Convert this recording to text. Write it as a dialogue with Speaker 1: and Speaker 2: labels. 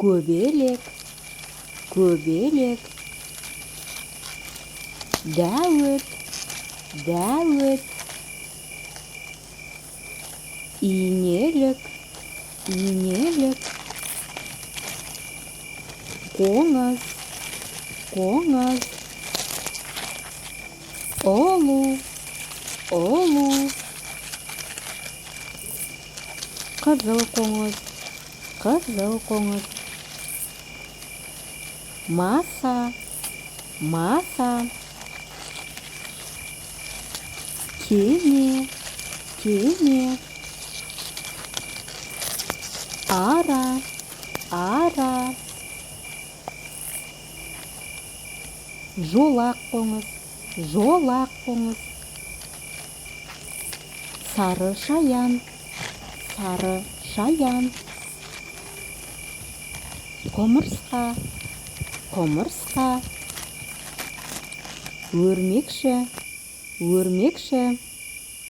Speaker 1: Көбелек, көбелек. Дәуіт, дәуіт. Инелік, инелік. Қоңыз, қоңыз. Ұлу, ұлу. Қызыл қоңыз, қызыл қоңыз. Маса, маса. Кеме, кеме. Ара, ара. Жолақ қоңыз, жолақ қоңыз. Сары шаян, сары шаян. Құмырсқа, құмырсқа. Өрмекші, өрмекші.